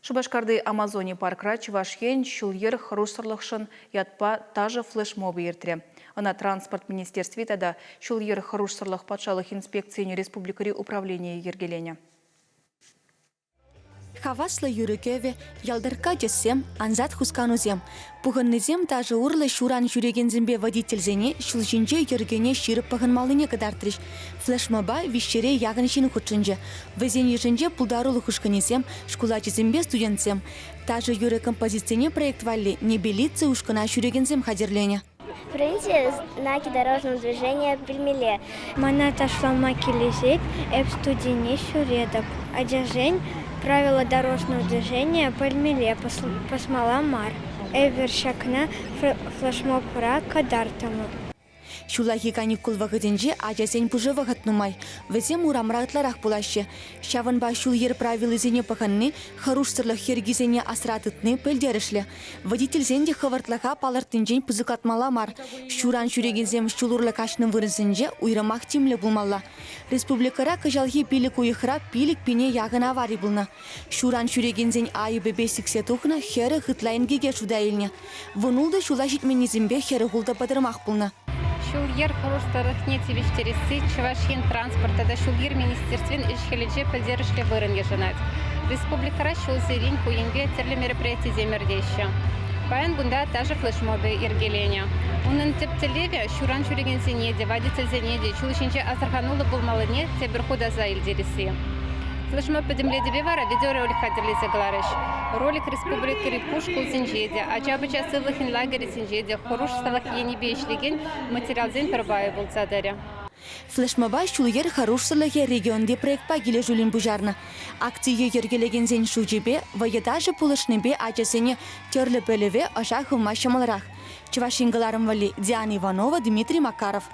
Шупашкарти Амазони паркра Чӑваш Ен ҫул-йӗр хӑрушсӑрлӑхшӑн ятпа ташӑ флешмобӗ иртрӗ. Ӑна Транспорт министерстви тата Ҫул-йӗр хӑрушсӑрлӑх патшалӑх инспекцийӗн республикӑри управленийӗ йӗркеленӗ. Хаваслӑ юрӑ-кӗвӗ, ялтӑркка тӗссем, ансат хусканусем. Пухӑннисем ташӑ урлӑ ҫуран ҫӳрекенсемпе водительсене ҫул ҫинче йӗркене ҫирӗп пӑхӑнмаллине кӑтартрӗҫ. Флешмоба виҫҫӗре яхӑн ҫын хутшӑнчӗ. Вӗсен йышӗнче пултарулӑх ушкӑнӗсем, шкул ачисемпе студентсем. Ташӑ-юрӑ композицине проект валли Небелица ушкӑна ҫӳрекенсем хатӗрленӗ. Вӗренсе знаки дорожного движения пӗлмелле. Мана ташлама килӗшет, эп студине ҫӳретӗп. Ачасен правила дорожного движения пӗлмелле, пӑсмалла мар. Эпир ҫакна флешмобра кӑтартрӑмӑр. Ҫуллахи каникул вӑхӑтӗнче ачасен пушӑ вӑхӑт нумай. Вӗсем урамра ытларах пулаҫҫӗ. Ҫавӑнпа ҫул-йӗр правилисене пӑхӑнни, хӑрушсӑрлӑх йӗркисене асра тытни пӗлтерӗшлӗ. Водительсен те хӑвӑртлӑха палӑртнинчен пысӑклатмалла мар. Ҫуран ҫӳрекенсем ҫул урлӑ каҫнӑ вырӑнсенче уйрӑмах тимлӗ пулмалла. Республикӑра кӑҫалхи 5 уйӑхра 5 пине яхӑн авари пулнӑ. Ҫуран ҫӳрекенсен айӑпӗпе сиксе тухнӑ 40 ытла инкеке шута илнӗ. 16 ҫула ҫитменнисемпе 46 пӑтӑрмах пулнӑ. Ҫул-йӗр хӑрушсӑрлӑхне тивӗҫтересси Чӑваш Ен транспорт тата ҫул-йӗр министерствин ӗҫ-хӗлӗнче пӗлтерӗшлӗ вырӑн йышӑнать. Республикӑра ҫулсерен ку енпе тӗрлӗ мероприятисем иртеҫҫӗ. Паян кунта ташӑ флешмобӗ йӗркеленӗ. Унӑн тӗп тӗллевӗ ҫуран ҫӳрекенсене те, водительсене те ҫул ҫинче асӑрхануллӑ пулмаллине тепӗр хут аса илтересси. Флешмоб пӗтӗмлетӗве вара видеоролик хатӗрлесе кӑларӗҫ. Ролик республикӑри пур шкулсенче те, ача-пӑча сывлӑхӗн лагерӗсенче те хӑрушсӑрлӑх енӗпе ӗҫлекен материалсен пӗр пайӗ пулса тӑрӗ. Флешмоба ҫул-йӗр хӑрушсӑрлӑхӗ регионти проектпа килӗшӳллӗн пуҫарнӑ. Акцие йӗркелекенсен шучӗпе вӑйӑ-ташӑ пулӑшнипе ачасене тӗрлӗ пӗлӗве ӑша хывма ҫӑмӑлрах. Чӑваш Ен кӑларӑм валли Диана Иванова, Дмитрий Макаров.